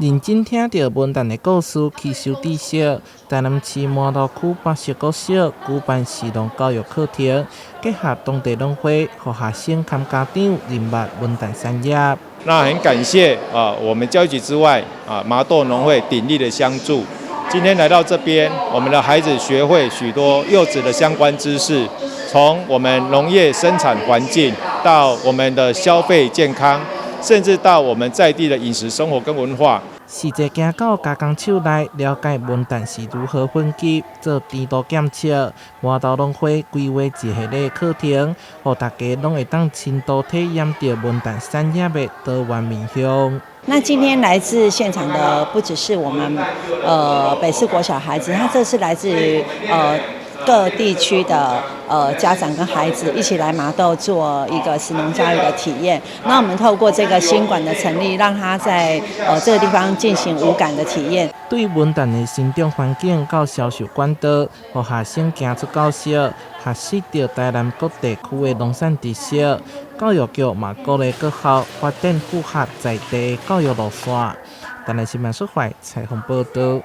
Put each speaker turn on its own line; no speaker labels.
認真聽著文旦的故事，吸收知識。台南市麻豆區白石國小舉辦食農教育課程，結合當地農會，予學生佮家長認捌文旦產業。
那很感謝啊，我們教育局之外啊，麻豆農會鼎力的相助。今天來到這邊，我們的孩子學會許多柚子的相關知識，從我們農業生產環境到我們的消費健康，甚至到我們在地的飲食生活跟文化。
實際行到加工廠內，了解文旦是如何分級、做甜度檢測。麻豆農會規劃一系列課程，予大家攏會當深度體驗著文旦產業的多元面向。
那今天來自現場的不只是我們北市國小孩子，他這是來自於各地區的家長跟孩子一起來麻豆做一個食農教育的體驗。那我們透過這個新館的成立，讓他在這個地方進行五感的體驗。
對文旦的生長環境佮銷售管道，予學生行出教室，學習著台南各地區的農產知識。教育局嘛鼓勵各校發展符合在地的教育路線。台南新聞蘇懷採訪報導。